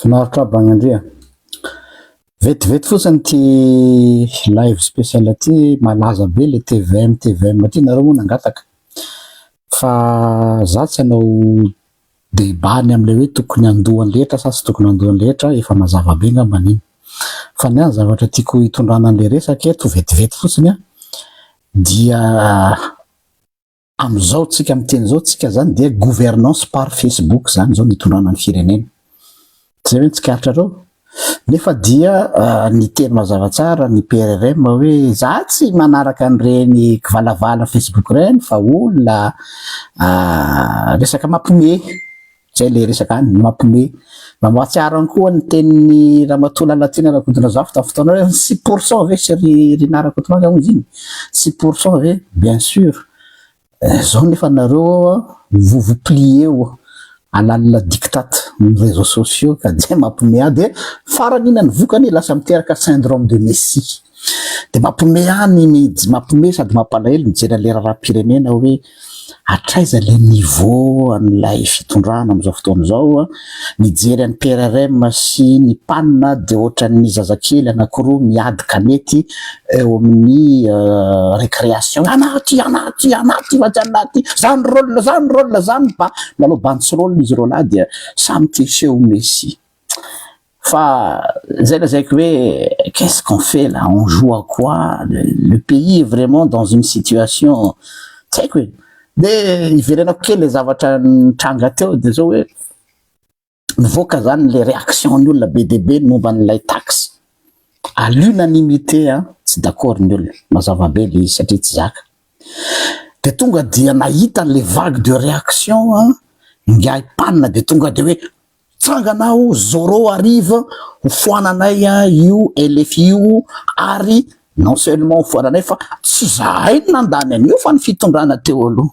Finaritra aby Ragnandria. Vetivety fotsiny ity live spécial ity, malaza be le TVM TVM ty, nareo moa nangataka. Fa za tsy hanao débat ny amin'ilay hoe tokony handoa ny rehetra sa tsy tokony handoa ny rehetra, efa mazava be ngambany iny. Fa ny ahy ny zavatra tiako hitondrana an'ilay resaka eto vetivety fotsiny an, dia amin'izao tsika miteny izao tsika zany dia gouvernance par Facebook zany zao nitondrana ny firenena. Tsy zay hoe ny tsikaritrareo? Nefa dia niteny mazava tsara ny PRRM hoe za tsy manaraka an'ireny kivalavala Facebook ireny fa olona resaka mampiomehy. Zay le resaka any, mampiomehy. Mba mahatsiaro ihany koa ny tenin'ny Ramatoa Lalatiana Rakotondrazafy tamin'ny fotoana hoe 6% ve sy ry Rinah Rakotomanga hozy iny? 6% ve? Bien sûr. Zao nefa nareo vous vous pliez à la diktat ny réseaux sociaux ka dia mampiomehy ahy dia farany inona ny vokany? Lasa miteraka syndrome de Messi. Dia mampiomehy ahy ny mampiomehy sady mampalahelo mijery an'ilay raharaham-pirenena hoe hatraiza ilay niveau an'ilay fitondrana amin'izao fotoana izao. Mijery an'ny PRRM sy ny PAN dia ohatran'ny zazakely anankiroa miady kanety eo amin'ny récréation. Anaty, anaty, anaty, fa tsy anaty. Zany rôle, zany rôle, zany ba. Milalao bandsirôle izy roa lahy dia samy te hiseho Messi. Fa zay lazaiko hoe qu'est-ce qu'on fait là? On joue à quoi? Le pays est vraiment dans une situation tsy haiko e. De iverenako kely le zavatra nitranga teo de zao hoe nivoaka zany le réaction ny olona be dia be momba an'ilay taxe. À l'unanimité a, tsy d'accord ny olona, mazava be le izy satria tsy zaka. De tonga dia nahita an'le vague de réaction a, ingahy PAN de tonga de hoe tsangana aho Zorro arrive ho foananay io LFI io ary non seulement ho foananay fa tsy zahay no nandany an'io fa ny fitondrana teo aloha.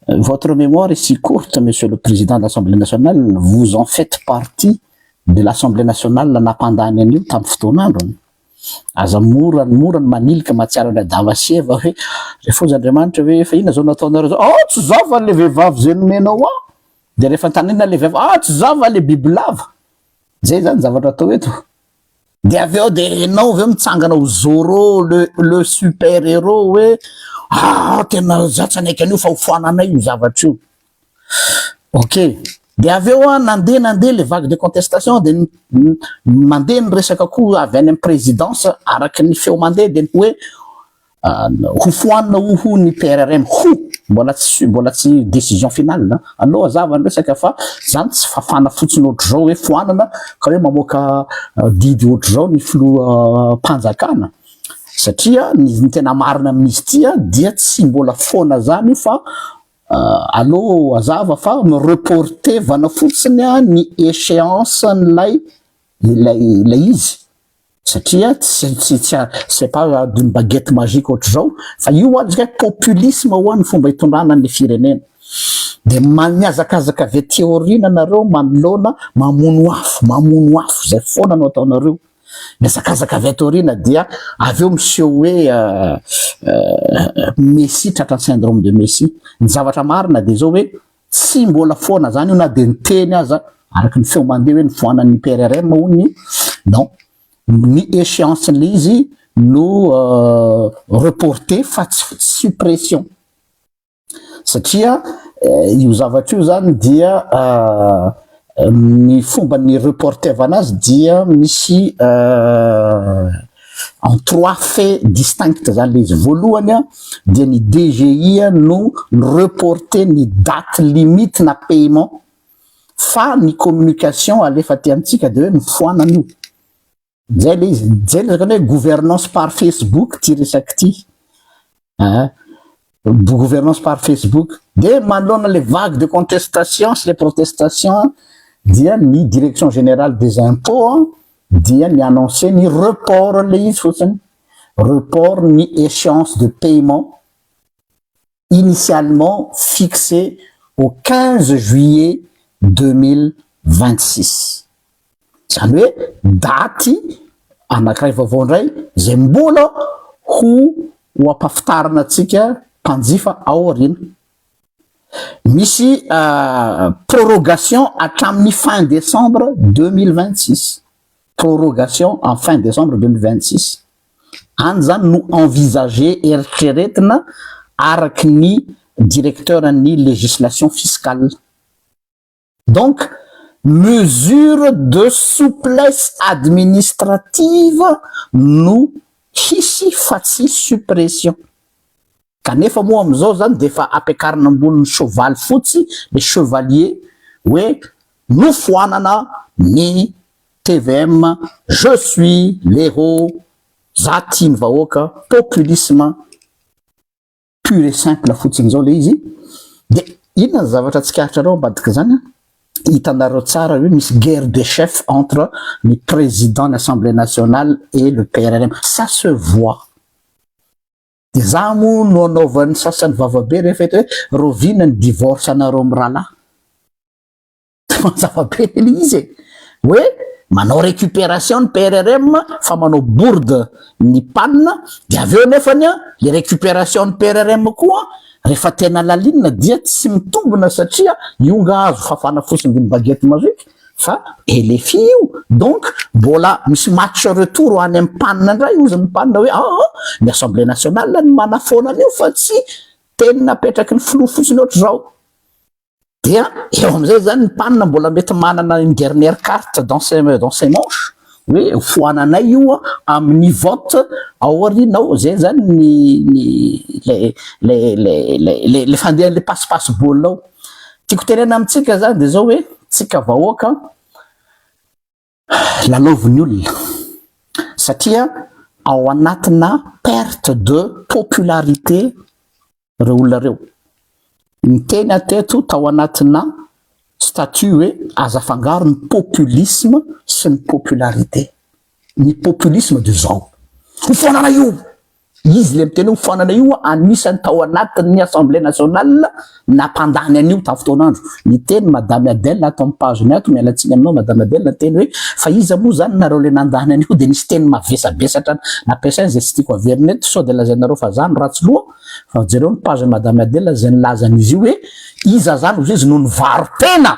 Votre mémoire est si courte, monsieur le président de l'Assemblée nationale, vous en faites partie de l'Assemblée nationale nampandany an'io tamin'ny fotoan'androny. Aza mora mora ny manilika mahatsiaro an'i Adama sy Eva hoe rehefa hozy Andriamanitra hoe fa inona zao nataonareo zao? Oh, tsy zaho fa le vehivavy zay nomenao ahy. De rehefa antanina le vehivavy, ah tsy zaho fa le bibilava. Zay zany zavatra atao eto. De avy eo de enao avy eo mitsangana ho Zorro le super héros hoe ah tena za tsy hanaiky an'io fa ho foananay io zavatra io. Ok. De avy eo a nandeha nandeha le vague de contestation de mandeha ny resaka koa avy any amin'ny présidence araky ny feo mandeha de ny hoe ho foanina ho ny PRRM ho mbola tsy décision finale aloha zava ny resaka fa zany tsy fafana fotsiny ohatr'izao hoe foanana ka hoe mamoaka didy ohatr'izao ny filoha mpanjakana satria ny tena marina amin'izy ity a dia tsy mbola foana zany io fa aloha azava fa mireportevana fotsiny a ny échéance n'ilay ilay izy satria tsy c'est pas d'une baguette magique ohatr'izao fa io a zaka populisme ho any fomba hitondrana ny firenena de miazakazaka avy aty aoriana nareo manoloana mamono afo, mamono afo zay foana no ataonareo. Miazakazaka avy aty aoriana dia avy eo miseho hoe Messi tratra ny syndrome de Messi. Ny zavatra marina de zao hoe tsy mbola foana zany io na de niteny aza araky ny feo mandeha hoe ny foanan'ny PRRM hony. Non, ny échéance le izy no reporté fa tsy suppression satria io zavatra io zany dia ny fomba ny reportevana azy dia misy en trois faits distincts zany le izy. Voalohany a dia ny DGI no reporter ny date limite na paiement fa ny communication alefa aty amintsika de hoe mifoanana io. Zay le izy, zay le zakany hoe gouvernance par Facebook ty resaky ty, gouvernance par Facebook. De manoloana le vague de contestation sy les protestations dia ny Direction générale des impôts dia ny annoncé ny report le izy fotsiny, report ny échéance de paiement initialement fixé au 15 juillet 2026. Zany hoe daty anankiray vaovao indray zay mbola ho ampafitarana atsika mpanjifa ao aoriana. Misy prorogation hatramin'ny fin décembre 2026, prorogation en fin décembre 2026 any zany no envisager, eritreretina araky ny directeur ny législation fiscale. Donc mesure de souplesse administrative no hisy fa tsy suppression. Kanefa moa am'izao zany de efa ampiakarina ambonin'ny cheval fotsy le chevalier hoe nofoanana ny TVM, je suis l'héros, za tia ny vahoaka. Populisme pur et simple fotsiny zao le izy. De inona ny zavatra tsikaritra reo ambadika zany? A hitanareo tsara hoe misy guerre de chef entre ny président ny Assemblée nationale et le PRRM, ça se voit. De za moa no anaovan'ny sasany vavabe rehefa hita hoe rovina ny divorce anareo amy rahalahy. Mazava-be le izy e, hoe manao récupération ny PRRM fa manao bourde ny PAN. De avy eo nefany a le récupération ny PRRM koa rehefa tena lalinina dia tsy mitombona, satria io nga azo fafana fotsiny de ny baguette magique fa LFI io. Donc mbola misy match retour any amy PAN ndray ozy ny PAN hoe ny Assemblée nationale ny manafoana an'io fa tsy teny napetraky ny filoha fotsiny ohatry zao. Dia eo am'izay zany ny PAN mbola mety manana une dernière carte dans ses manches hoe foananay io a amin'ny vote aorinao zay zany ny le fandehan'le pasipasy baolina ao. Tiako tenena amitsika zany de zao hoe tsika vahoaka lalaovin'ny olona, satria ao anatina perte de popularité reo olona reo. Ny teny ateto tao anatina statut hoe aza afangaro ny populisme sy ny popularité. Ny populisme de zao ho foanana io izy le miteny hoe foanana io, anisany tao anatin'ny Assemblée nationale nampandany an'io ta fotoan'andro. Ny teny Madame Adèle ato amy page-ny ato, mialatsiny aminao Madame Adèle, teny hoe fa iza moa zany nareo le nandany an'io? De nisy teny mavesabesatra nampiasainy zay tsy tiako averina eto sao de lazainareo fa zany ratsy loha. Fa jereo ny page Madame Adèle zay nilazan'izy io hoe iza zany ozy izy no nivaro tena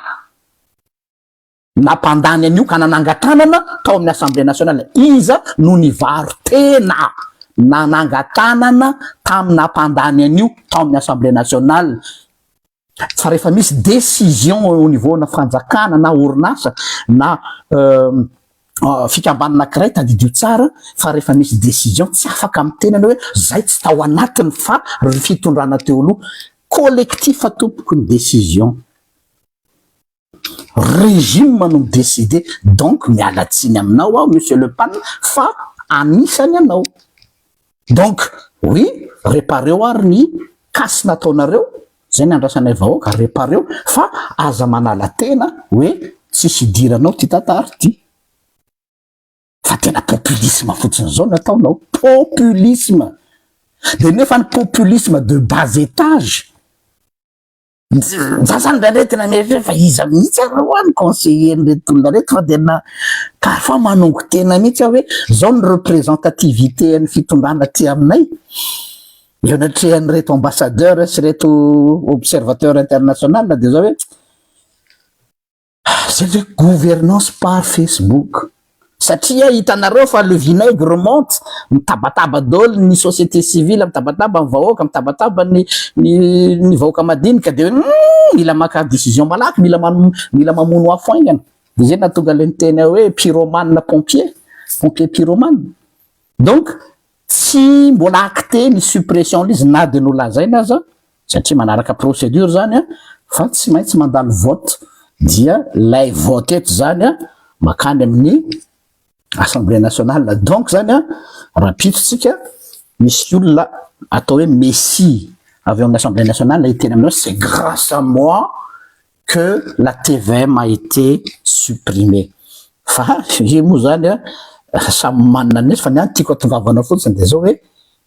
nampandany an'io ka nanangatanana tao amin'ny Assemblée nationale, iza no nivaro tena nanangatanana tamy nampandany an'io tao amin'ny Assemblée nationale? Fa rehefa misy décision au niveau na fanjakana na orinasa na fikambanana anankiray, tadidio tsara fa rehefa misy décision tsy afaka amy tenany hoe zay tsy tao anatiny fa ry fitondrana teo aloha. Collectif tompoko ny décision, régime no midécide. Donc mialatsiny aminao aho, monsieur le PAN, fa anisany anao. Donc oui, répareo ary ny casse nataonareo zay ny andrasanay vahoaka, répareo fa aza manala tena hoe tsisy idiranao ty tantary ty, fa tena populisme fotsiny zao nataonao. Populisme de nefa ny populisme de bas étage. Za zany ndraindray tena mieritreritra fa iza mihitsy areo any conseiller nreto olona reto, fa tena parfois manongo tena mihitsy aho hoe zao ny représentativité ny fitondrana ty aminay eo anatrehan'reto ambassadeur sy reto observateur international. De zao hoe zay hoe gouvernance par Facebook, satria hitanareo fa le vinaigre monte, mitabataba daholo ny société civile, mitabataba ny vahoaka, mitabataba ny vahoaka madinika. De hoe mila maka décision malaky, mila mamono afo aingana. De zay nahatonga le niteny hoe pyromane pompier, pompier pyromane. Donc tsy mbola acté ny suppression izy na de nolazaina aza, satria manaraka procédure zany a fa tsy maintsy mandalo vote. Dia lay vote eto zany a makany amin'ny Assemblée nationale. Donc zany a raha pitotsika misy olona atao hoe messie avy eo amin'ny Assemblée nationale hiteny aminao: "C'est grâce à moi que la TVM a été supprimée." Fa io moa zany a samy manana anezy. Fa ny any tiako atongavana fotsiny de zao hoe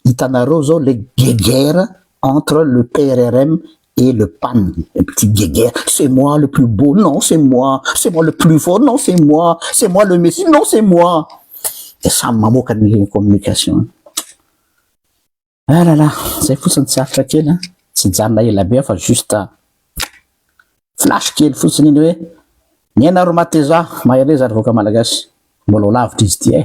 hitanareo zao le guéguerre entre le PRRM et le PAN, un petit guéguerre: c'est moi le plus beau, non, c'est moi, c'est moi le plus fort, non, c'est moi, c'est moi le messie, non, c'est moi. De samy mamoaka ny communication. Ah là là, zay fotsiny, tsy aritra kely a, tsy janona ela be fa juste Flash kely fotsiny iny hoe miaina ro mateza mahereza ry vahoaka malagasy, mbola ho lavitra izy ty e.